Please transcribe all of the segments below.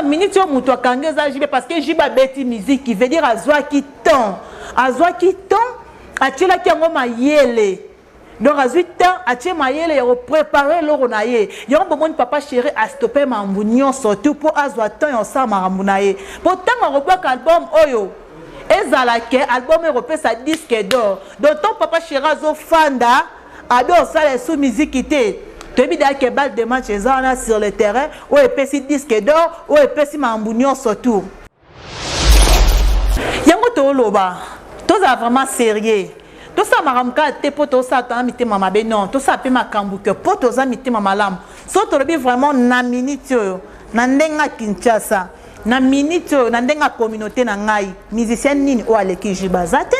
na minute oyo moto akangi eza JB, parce que JB abeti musique, veut dire azwaki temps, azwaki temps, atielaki yango mayele. Donc azwi temps, atie mayele ya koprépare eloko na ye. Yango bomoni Papa Chéri astope makambo nyonso tu mpo azwa temps ya kosala makambo na ye, mpo ntango akobwaka album oyo, ezala ke album ekopesa disque d'or. Donc ntango Papa Chéri azofanda, abi osala esu miziki te, toyebi deya ke balle de match eza wana sur le terrain, oyo epesi disque d'or, oyo epesi makambo nyonso tu. Yango tooloba, tozala vraiment sérieux, tosala makambo kaka te mpo tosala tona mitema mabe. Non, tosala mpe makambo ke mpo toza mitema malamu. So tolobi vraiment na minute oyo, na ndenge ya Kinshasa, na minute oyo, na ndenge ya communauté na ngai, musicien nini oyo aleki JB aza te.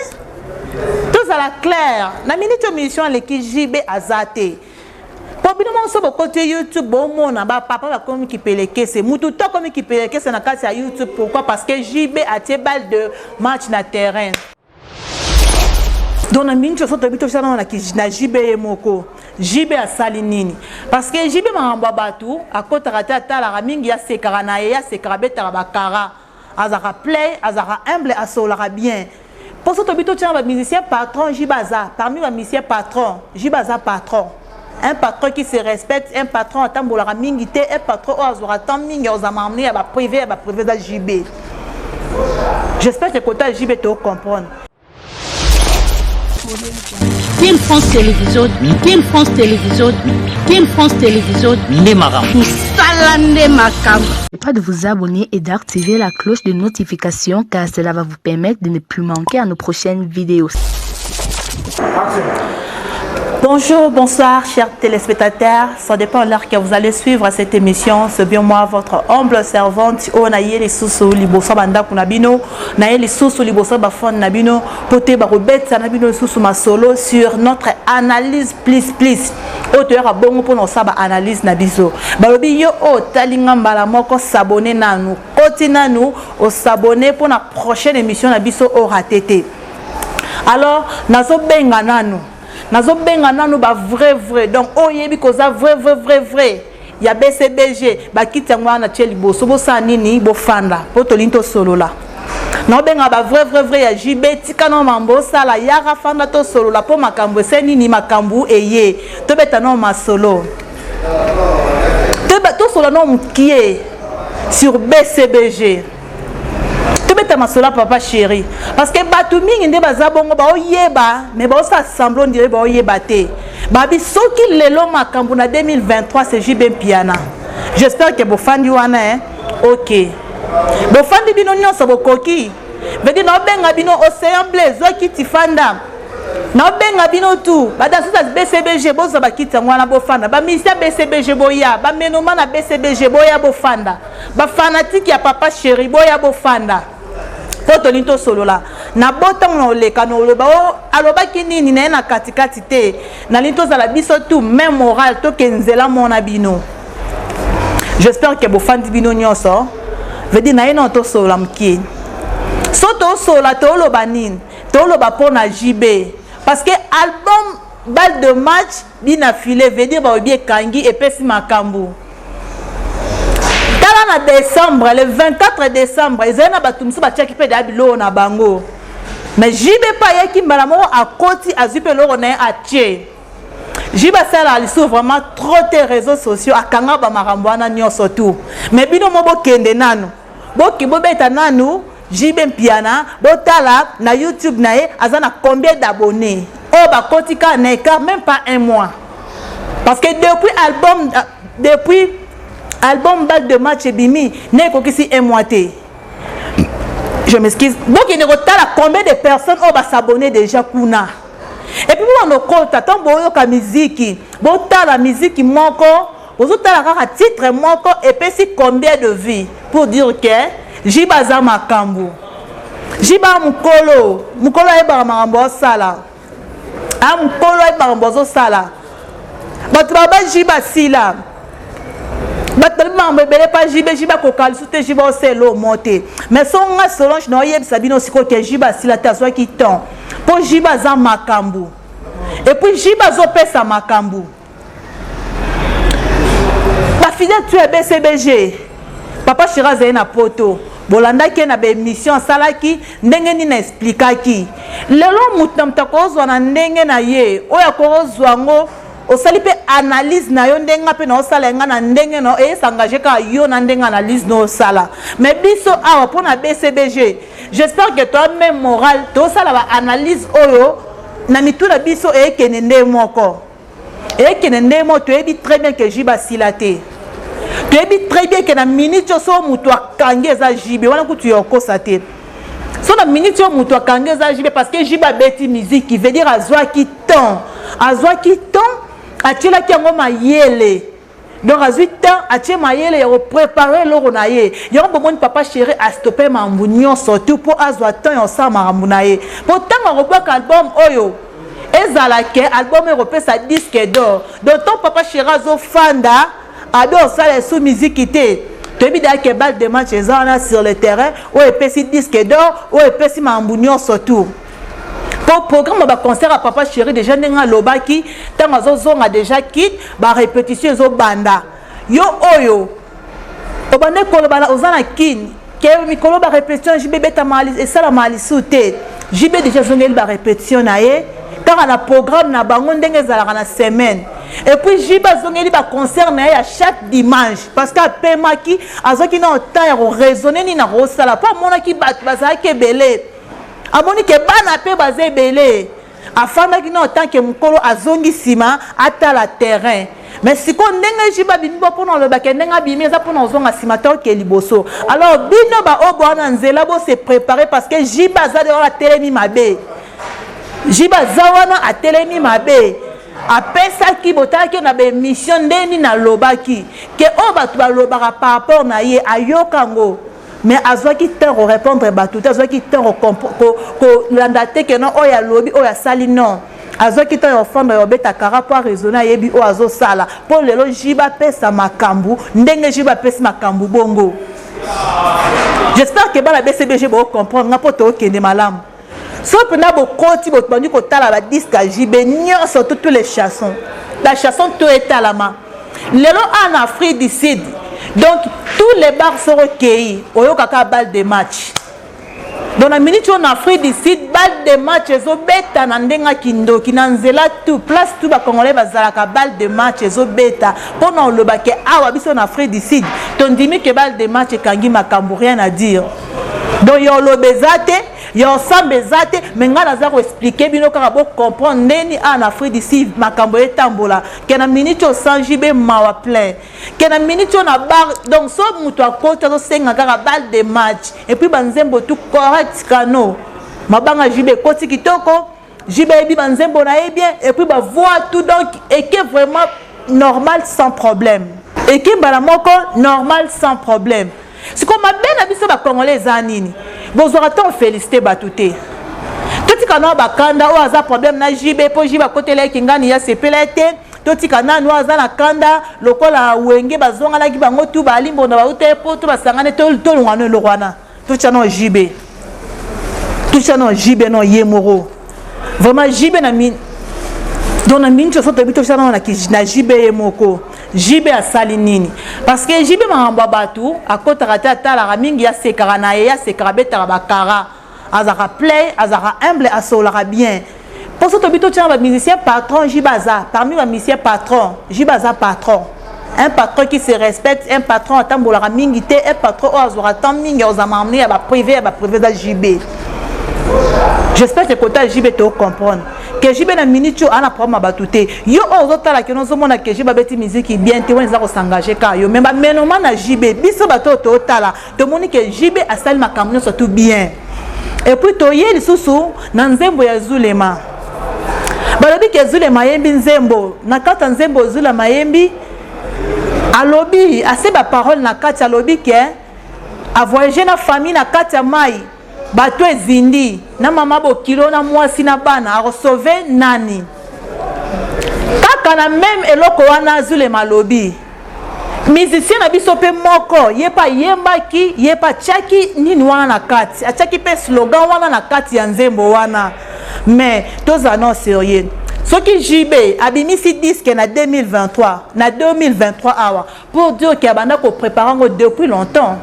Tozala clair, na minute oyo musicien aleki JB aza te. Mpo bino monso bokoti YouTube, bomona bapapa bakomi kipelekese, mutu to akomi kipelekese na kati ya YouTube. Pourquoi? Parce que JB atie balle de match na terrain. Donc na minute oso toyebi, tosala na JB ye moko. JB asali nini? Parce que JB, makambo ya bato akɔtaka te, atalaka mingi, asekaka na ye, asekaka, abetaka bakara, azalaka play, azalaka humble, asololaka bien. Mpo so tobi totiana bamusicien patron, JB aza parmi bamusicien patron. JB aza patron, un patron qui se respecte, un patron atambolaka mingi te, un patron oyo azwaka temps mingi ozala makambo ya baprivé, ya baprivé. Eza JB. J'espère que kota JB tocomprendre. Team France Télévision, Team France Télévision, Team France Télévision, nde makambo. Mosala nde makambo. Pas de vous abonner et d'activer la cloche de notification, car cela va vous permettre de ne plus manquer à nos prochaines vidéos. Bonjour, bonsoir, chers téléspectateurs. Ça dépend de l'heure que vous allez suivre cette émission. C'est bien moi, votre humble servante. Oyo naye lisusu liboso bandako na bino, naye lisusu liboso bafone na bino, po te bakobetisa na bino lisusu masolo sur notre analyse plus plus. Oyo toyaka bongo mpona kosala baanalyse na biso. Balobi yo oyo otalinga mbala moko, s'abonner nanu, koti nanu os'abonner mpona prochaine émission na biso oyo rate te. Alors nazobenga nanu, nazobenga nanu bavrai vrai. Donc oyo oyebi koza vrai vrai vrai vrai ya BCBG, bakiti yango wana tie liboso, bosala nini? Bofanda mpo tolingi tosolola. Naobenga bavrai vrai vrai ya JB, tika na mambo osala, yaka fanda tosolola, mpo makambo ese nini, makambo eye tobeta nao masolo, tosolola nao mokie sur BCBG, tobeta masolo ya Papa Chéri, parce que bato mingi nde baza bongo, baoyeba mais baosala semblant dire baoyeba te. Babi soki lelo makambo na 2023, c'est JB Mpiana. J'espère que bofandi wana, hein? Ok, bofandi bino nyonso, bokoki vedi. Naobenga bino Océan Bleu, zwaki tifanda. Naobenga bino tu badanseuse ya BCBG, bozwa bakiti yango wana, bofanda. Bamisia BCBG boya, bamenoma na BCBG boya, bofanda. Bafanatike ya Papa Chéri boya, bofanda, mpo tolingi tosolola na botango na oleka na oloba o alobaki nini na ye na katikati te. Nalingi tozala biso tu même moral, toke nzela mona bino. J'espère que bofandi bino nyonso. Veut dire na ye na tosolola mokie. So tosolola, toloba nini? Toloba mpo na JB, parce que album balle de match bina file, veut dire balobi ekangi, epesi makambo. Tala na décembre, le 24 décembre, ezali na bato mosusu batiaki mpe deya biloko na bango, mais JB mpe ayaki mbala moko, akoti, azwi mpe eloko na ye, atie. JB asalaka lisusu vraiment trop te réseaux sociaux, akanga bamakambo wana nyonso tu. Mais bino mo bokende nanu, boki bobeta nanu JB Mpiana, botala na YouTube na ye aza na combien d'abonnés oyo bakoti kaka na écart même pas un mois, parce que depuis album balle de match ebimi na ekokisi un mois te. Je m'excuse, bokende kotala combien de personnes oyo bas'abonner déjà kuna. Et puis bobanda okota, ntango boyoka miziki, botala miziki moko, bozotala kaka titre moko epesi combien de vues, pour dire que JB aza makambo. JB a mokolo, mokolo ayebaka makambo osala, a mokolo ayebaka makambo azosala. Bato baba JB asila, bato balobi makambo ebele mpa JB, JB akoka lisusu te, JB osala omo te. Mais so nga Solange na oyebisa bino sikoyo ke JB asila te, azwaki temps mpo JB aza makambo. Et puis JB azopesa makambo. Bafidèle tu ya BCBG. Papa Chéri azali na poto, bolandaki ye na baémission asalaki ndenge nini, aexplikaki. Lelo moto na moto akozwa na ndenge na ye oyo akozwa yango. Osali mpe analyse na yo ndenge mpe na osala nga na ndenge na eyesengage kaka yo na ndenge analyse na osala. Mais biso awa mpona BCBG, j'espère que toa même moral, tosala baanalyse oyo na mitu na biso eyekende nde moko, eyekende nde moko. Toyebi très bien que JB asila te. Toyebi très bien que na minute oyo so moto akangi eza JB wana. Kutu ya okosa te, so na minute oyo moto akangi eza JB, parce que JB abeti musique, veut dire azwaki temps, azwaki temps, atielaki yango mayele. Donc azwi temps, atie mayele ya koprépare eloko na ye. Yango bomoni Papa Chéri astope makambo nyonso tu mpo azwa temps ya kosala makambo na ye, mpo ntango akobwaka album oyo ezala ke album ekopesa disque d'or. Donc to Papa Chéri azofanda, abi osala esu miziki te. Toyebi deya ke balle de match eza wana sur le terrain, oyo epesi disque d'or, oyo epesi makambo nyonso tu. Mpo programme ya baconcert ya Papa Chéri déjà, ndenge alobaki, ntango azozonga déjà kit, barépétition ezobanda. Yo oyo obande koloba oza na kini ke mikolo barépétition JB ebetama, esalama lisusu te. JB déjà azongeli barépétition na ye kaka na programme na bango ndenge ezalaka na semaine. Et puis JB azongeli baconcert na ye ya chaque dimanche, parce que apemaki, azwaki na temps ya koraisonne nini na kosala, mpo amonaki bato bazalaki ebele, amoni ke bana mpe baza ebele. Afandaki na tant que mokolo azongi nsima atala terrain. Mais sikoyo ndenge JB abimi bo mpona olobaka ndenge abimi eza mpona ozonga nsima te, oke liboso. Alors bino baoyo boa na nzela, bose préparer, parce que JB aza de wana, atelemi mabe. JB aza wana, atelemi mabe. Apesaki, botalaki na baémission ndenge nini alobaki ke oyo bato balobaka par rapport na ye, ayoka yango, mais azwaki temps korépondre bato te, azwaki temps kolanda te ke non, oyo alobi, oyo asali, non. Azwaki temps ya kofanda, ya kobeta kara mpo araisonne, ayebi oyo azosala. Mpo lelo JB apesa makambo ndenge JB apesi makambo bongo. J'espère ke bana BCBG bocomprendre nga mpo tookende malamu. So mpena bokoti, bandi kotala badisque ya JB nyonso, to tous les chansons, bachanson to etalama lelo awa na Afrique du Sud. Donc tous les bars, soko okei, oyokaka balle de match. Donc na minute oyo na Afrique du Sud, balle de match ezobeta na ndenge ya kindoki na nzela, tout place, tout bacongolais bazalaka, balle de match ezobeta. Mpona olobake awa biso na Afrique du Sud tondimi ke balle de match ekangi makambo, rien à dire. Donc ya oloba eza te, ya osamba eza te, mais ngai naza koexpliquer bino kaka bocomprendre ndeni awa na Afrique du Sud makambo etambola. Ke na minute oyo sans JB, mawa plein. Ke na minute oyo na bar, donc so moto akoti, azosenga kaka balle de match. Et puis banzembo tout correct, kano mabanga JB ekoti kitoko, JB ayebi banzembo na ye bien, et puis bavoix tout, donc eke vraiment normal, sans problème, eke mbala moko normal, sans problème. Sikoyo mabe na biso bacongolais eza nini? Bozwaka to félicité bato te. Totika nao bakanda oyo aza problème na JB, mpo JB akotela ye kingani, ya sepela ye te. Totika nanu oyo aza na kanda lokola Wenge bazonganaki bango tu balimbonda bauta ye mpo to basangani. Tolongwa no eloko wana, totya nao JB, totya nao JB no ye moko vraiment. JB na mi, donc na miniti oso toyebi, totya nao na JB ye moko. JB asali nini? Parce que JB, makambo ya bato akɔtaka te, atalaka mingi, asekaka na ye, asekaka, abetaka bakara, azalaka play, azalaka humble, asololaka bien. Mpo so tobi totyana bamusicien patron, JB aza parmi bamusicien patron. JB aza patron, un patron qui se respecte, un patron atambolaka mingi te, un patron oyo azwaka temps mingi ozala makambo ya baprivé, ya baprivé eza JB. J'espère que kota JB tocomprendre ke JB na minute oyo ana problème ya bato te. Yo oyo ozotala keno ozomona ke JB abeti miziki bien te, wana eza kosengage kaka yo. Mais bamenoma na JB, biso bato oyo totala, tomoni ke JB asali makambo nyonso tout bien. Et puis toye lisusu na nzembo ya Zulema. Balobi ke Zulema ayembi nzembo. Na kati ya nzembo Zulema ayembi, alobi ase baparole na kati, alobi ke avoyage na famille na kati ya mai, bato ezindi na mama bokilo na mwasi na bana, akosauve nani? Kaka na même eloko wana Zulema alobi, musicien na biso mpe moko ye mpe ayembaki, ye mpe atiaki nini wana na kati, atiaki mpe slogan wana na kati ya nzembo wana. Mais tozala non sérieux, soki JB abimisi disque na 2023, na 2023 awa, pour dire ke abanda koprépare yango depuis longtemps.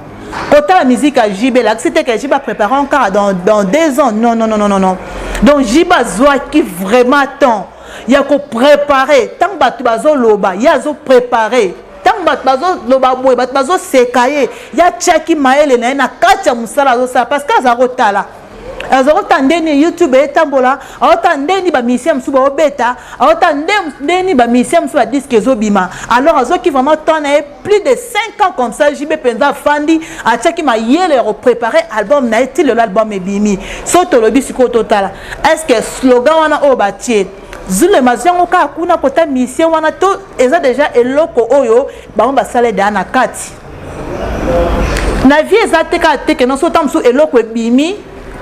Kotala musique ya JB elakisi te ke JB aprépare encore dans 2 ans. Non, non, non, non, non. Donc JB azwaki vraiment temps ya koprépare. Ntango bato bazoloba, ye azoprépare. Ntango bato bazoloba boye, bato bazoseka ye, ye atiaki mayele na ye na kati ya mosala azosala, parce que aza kotala, aza kotala ndeni YouTube etambola, aotala ndeni bamusicien mosusu baobeta, aotala ndeni bamusicien mosusu badisque ezobima. Alors azwaki vraiment temps na ye, plus de 5 ans comme ça. JB mpenza afandi, atiaki mayele ya koprépare album na ye ti lelo album ebimi. So tolobi sikoyo, totala, est ce que slogan wana oyo batie Zulema azwi yango kaka kuna kota musicien wana, to eza déjà eloko oyo bango basala deya na kati na vie? Eza te kaka te ke nyonso ota mosusu eloko ebimi,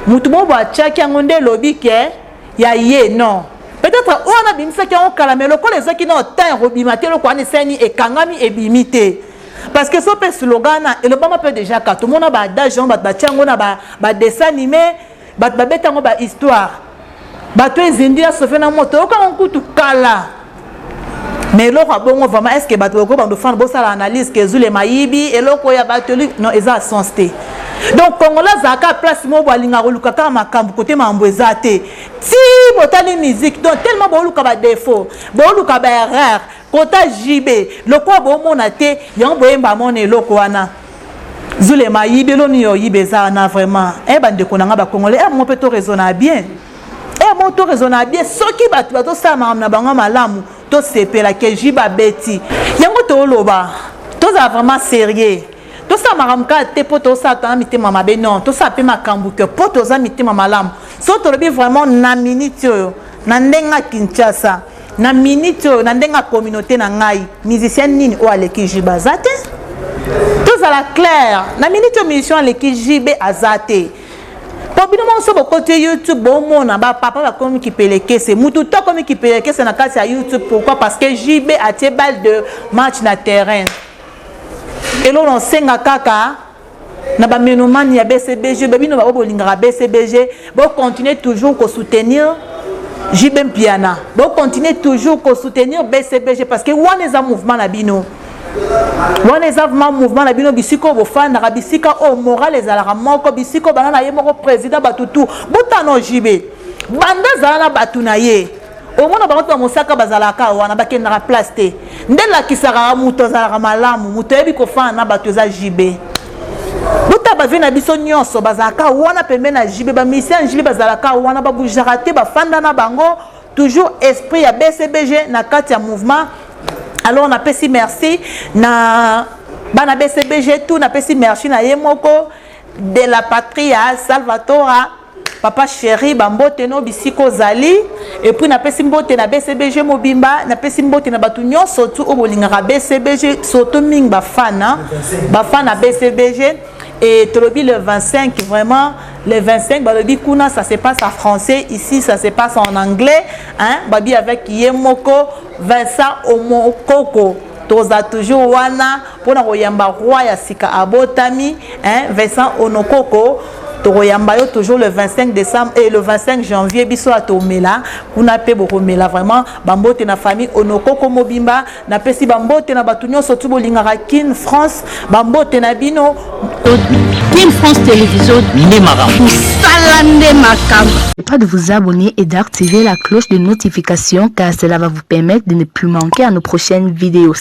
mutu moko bo atiaki yango nde elobi ke ya ye. Non, peut-être oyo wana abimisaki yango kala, mais lokola ezwaki na temps ya kobima te, eloko wana esani ekangami, ebimi te. Parce que so mpe slogan na elobama mpe déjà ka tomona baadage yango, bato batia yango na badessin animé, bato babeta yango bahistoire, bato ezindi na sofe na moto, oyokango kutu kala. Mais eloko ya bongo vraiment, est ce que bato bakoki bando fana bosala analyse ke Zulema ayibi eloko ya bato? Non, eza sens te. Donc Congolais azalaka place moko bo alingaka koluka kaka makambo kote makambo eza te. Ti botali musique, donc tellement booluka badéfaut, booluka baerreur kota JB, lokola bomona te yango, boyemba mona eloko wana Zulema ayibi eloni oyibi eza wana. Vraiment, e bandeko na nga bacongolais, e mo mpe toraisonna bien, e mo toraisonna bien. Soki bato bazosala makambo na bango malamu, tosepela ke JB abeti yango. Toloba, tozala vraiment sérieux, tosala makambo kaka te mpo tosala tona mitema mabe. Non, tosala mpe makambo ke mpo toza mitema malamu. So tolobi vraiment na minute oyo, na ndenge ya Kinshasa, na minute oyo, na ndenge ya communauté na ngai, musicien nini oyo aleki JB? Aza te. Tozala clair, na minute oyo musicien aleki JB aza te. Mpo bino moko bokoti YouTube, bomona bapapa bakomi kipelekese, mutu to akomi kipelekese na kati ya YouTube. Pourquoi? Parce que JB atie balle de match na terrain. Eloko na osenga kaka na bamenomani ya BCBG, babino baoyo bolingaka BCBG, bocontinue toujours kosoutenir JB Mpiana, bocontinue toujours kosoutenir BCBG, parce que wana eza mouvement na bino, wana eza vraiment mouvement na bino. Bisika oyo bofandaka, bisika oyo moral ezalaka moko, bisika oyo bana na ye moko président, bato tu botana JB banda azala na bato na ye, omona bango to bamosaka bazalaka wana, bakendaka place te. Nde lakisaka moto azalaka malamu, moto ayebi kofanda na bato eza JB. Bota bavie na biso nyonso bazalaka wana pembeni na JB, bamusicien JB bazalaka wana, babougeaka te, bafanda na bango toujours, esprit ya BCBG na kati ya mouvement. Alors napesi merci na bana BCBG tout, napesi merci na ye moko de la patrie ya Salvatora, papa chéri, bambote no bisika ozali. Et puis napesi mbote na BCBG mobimba, napesi mbote na bato nyonso tu oyo bolingaka BCBG, surtout mingi bafana, bafana BCBG. Et tolobi le 25, vraiment le 25, balobi kuna ça se passe en français, ici ça se passe en anglais, hein? Babi avec ye moko Vincent Omokoko, toza toujours wana mpona koyamba roi ya sika abotami, hein? Vincent Onokoko, tokoyamba yo toujours le 25 décembre et le 25 janvier. Biso ya tomela kuna mpe bokomela. Vraiment bambote na famille Onokoko mobimba, napesi bambote na bato nyonso tu bolingaka Kin France, bambote na bino. Kin France Télévision. Nde makambo. Mosala nde makambo. Pas de vous abonner et d'activer la cloche de notification, car cela va vous permettre de ne plus manquer à nos prochaines vidéos.